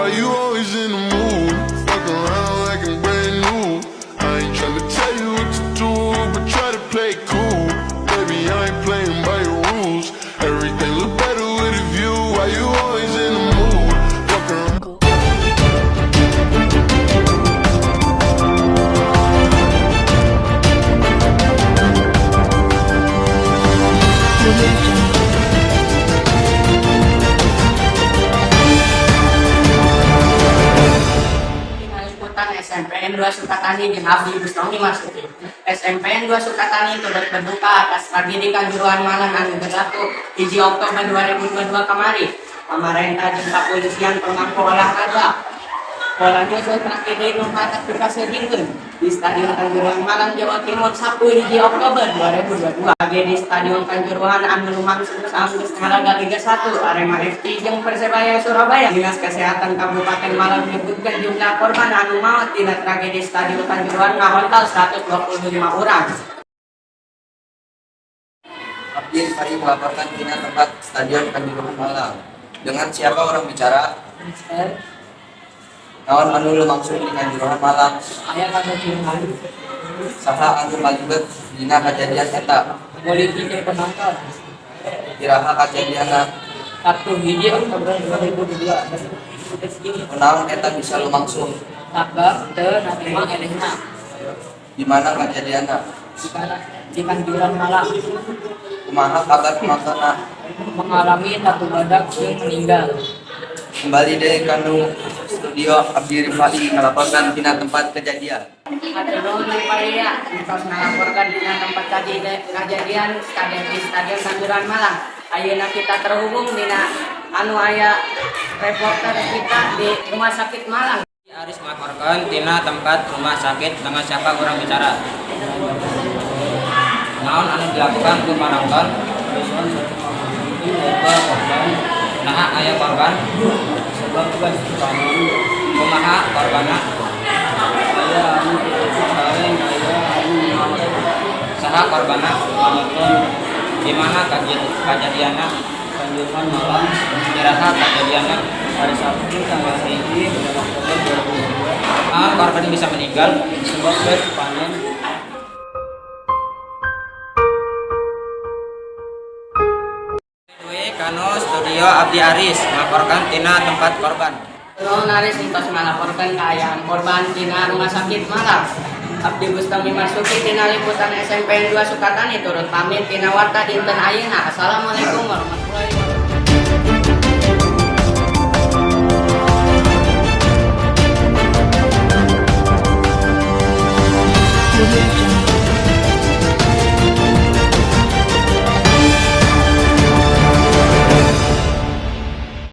Why you always in the mood? Fuck around like I'm brand new. I ain't tryna tell you what to do, but try to play it cool. Baby, I ain't playing by your rules. Everything look better with a view. Why you always in the mood? Fuck around. Audio Jungle. Dina liputan SMPN 2 Sukatani jeung Abdi Bustomi Marsuki. SMPN 2 Sukatani turut berduka atas tragedi Kanjuruhan Malang anu berlaku 1 Oktober 2022 kamari. Pamarentah jeung kapolisian panganggo olahraga. Pola nyusul tragedi nu matak pikasedihkeun di Stadion Kanjuruhan Malang, Jawa Timur, Sabtu 1 Oktober 2022. Tragedi Stadion Kanjuruhan anu lumangsung saenggeus ngalaga Liga 1 Arema FC jeung Persebaya Surabaya. Dinas Kesehatan Kabupaten Malang menyebutkan jumlah korban anu maot dina tragedi Stadion Kanjuruhan ngahontal 125 orang. Abdi Fari melaporkan tina tempat Stadion Kanjuruhan Malang. Dengan siapa urang bicara? Mister. Naon anu lumangsung di Kanjuruhan Malang? Aya kagaduhan. Saha anu kalibet dina kajadian eta? Polisi jeung penonton. Iraha kajadianna? Sabtu 1 Oktober 2022. Kunaon eta bisa lumangsung? Sabab teu narima elehna. Di mana kajadianna? Di Kanjuruhan Malang. Kumaha kabar penontonna? Mengalami tatu badak jeung meninggal. Kembali deui kanu studio, Abdi Rifai melaporkan tina tempat kejadian. Hatur nuhun, Riparia, entos ngalaporkan dina tempat kejadian stadion di Stadion Kanjuruhan Malang. Ayeuna kita terhubung dina anu aya reporter kita di Rumah Sakit Malang. Aris melaporkan tina tempat rumah sakit. Dengan siapa urang bicara? Naon anu dilakukan ku panonton? Naha aya korban? Kumaha korbanna? Saha korbanna? Di mana kajadianna? Iraha kajadianna? Hari Sabtu tanggal 1 bulan Oktober 2022. Naon korban bisa meninggal? Sebab geus panen. Deui kanu studio, Abdi Aris melaporkan tina tempat korban. Nuhun, Aris, entos ngalaporkan kaayaan korban dina Rumah Sakit Malang. Abdi Bustami Marsuki tina liputan SMPN 2 Sukatani turut pamit tina warta dinten ayeuna. Assalamualaikum warahmatullahi wabarakatuh.